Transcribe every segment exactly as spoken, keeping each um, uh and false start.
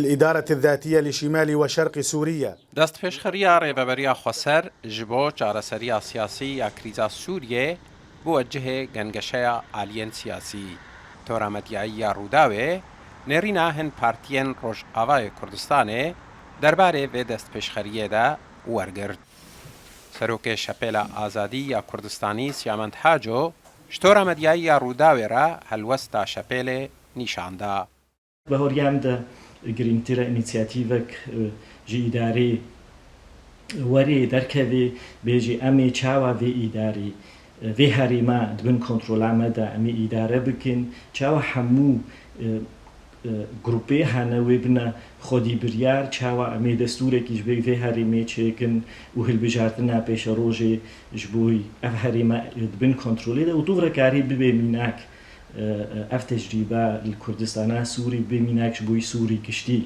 الإدارة الذاتية لشمال وشرق سوريا. Destpêşxeriya Rêveberiya Xweser ji bo çareseriya siyasî ya krîza Sûriyê biwecihê gengeşeya aliyên siyasî. Tora medyayî ya Rûdawê nêrîna hin partiyên Rojavayê Kurdistanê derbarê vê destpêşxeriyê de wergirt. Serokê Şepêla Azadî ya Kurdistanî Siyamend Haco ji tora medyayî ya Rûdawê re helwesta şepêlê nîşan da. Bahoriyem de girîngtir e, înîsiyatîvek, e, ji îdarê werê derkevê, bêjê em ê çawa vê îdarê, e, vê herêma di bin kontrola me de em ê îdare bikin, çawa hemû, e, e, grûpê hene wê bine xwedî biryar, çawa em ê destûrekî ji vê, vê herêmê çêkin û hilbijartina pêşerojê ji bo ev herême di bin kontrolê de û dûvre karî bibe mînak. Ev tecrîbe li Kurdistana Sûrî bê mînak ji bo Sûrî giştî.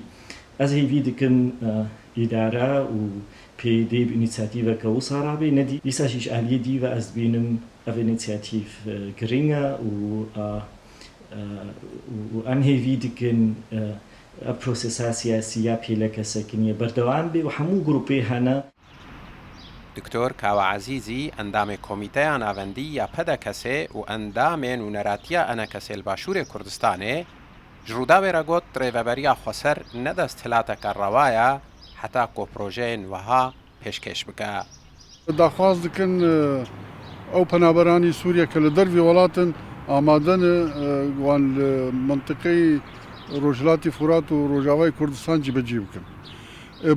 Ez hêvî dikim îdare û pê dê bi înîsiyatîveke wisa rabê, nedî dîsa jî ji aliyê dî ve ez dibînim ev înîsiyatîv giring e û û em hêvî dikin ev prosesa siyasî ya pêleke sekiniyê berdewam bê û hemû grûpê hene. Doktor Kawa Ezîzî, endamê Komîteya Navendî ya P D K S'ê û endamê Nûneratiya Enekesê li Başûrê Kurdistanê, ji Rûdawê re got, Rêveberiya Xweser ne desthilateke rewa ye heta ku projeyên wiha pêşkêş bike. Daxwaz dikin ew penaberanî Sûriye ke li dervî welat in amade ne wan li mintiqeyê Rojhilatî Furat û Rojavayê Kurdistan cîbecî bikin.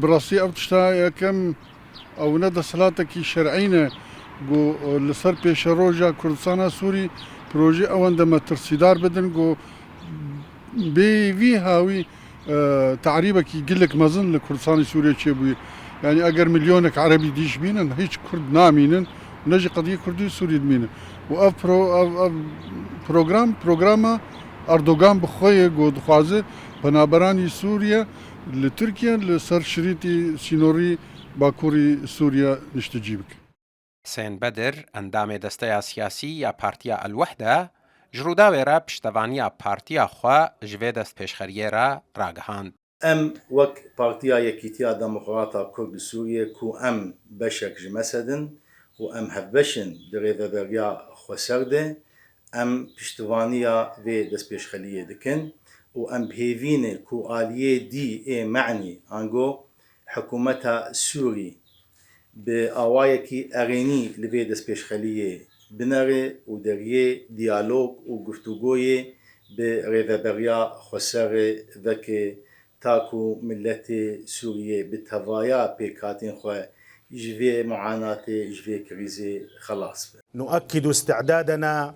Bi rastî ev tişta yekem Ew ne desthilatekî şer'î ne ku li ser pêşeroja Kurdistana Sûrî projê ewende metirsîdar bidin ku bê vî hawî tarîbekî gelek mezin li Kurdistanê Sûriyê çêbûye. Yanî eger milyonek erebî dî jî bînin, hîç Kurd namînin û ne jî qediyê Kurdî û Sûrî dimînin. Û ev pro, ev, ev program, programa Erdogan bi xwe ye ku dixwaze penaberanî Sûriye li Tirkiye li ser şirîtî sînorî Bakurî Sûriye niştecî bike. Husên Bedir, endamê desteya siyasî ya Partiya El Wehde, ji Rûdawê re piştevaniya partiya xwe ji vê destpêşxeriyê re ragihand. Em wek Partiya Yekîtiya Demokrata Kurd li Sûriyê ku em beşek ji MESED in û em hevbeş in di Rêveberiya Xweser de, em piştevaniya vê destpêşxeliyê dikin û em bi hêvî ne ku aliyê dî ê me'nî ango hikûmeta Sûrî bi awayekî erênî li vê destpêşxeliyê binere û deriyê diyalog û guftûgoyê bi Rêveberiya Xweserê veke ta ku miletê Sûriyê bi tevaya pêkhatên xwe ji vê muanatê, ji vê krîzê xelas be. نؤكد استعدادنا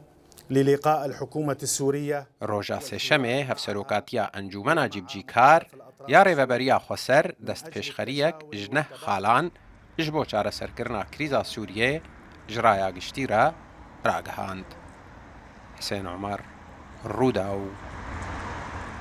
للقاء الحكومة السورية. Roja Sêşemê hevserokatiya Encûmena Cîbicîkar ya Rêveberiya Xweser destpêşxeriyek ji neh xalan ji bo çareserkirina krîza Sûriyê ji raya giştî re ragihand. Husên Omer, Rûdaw.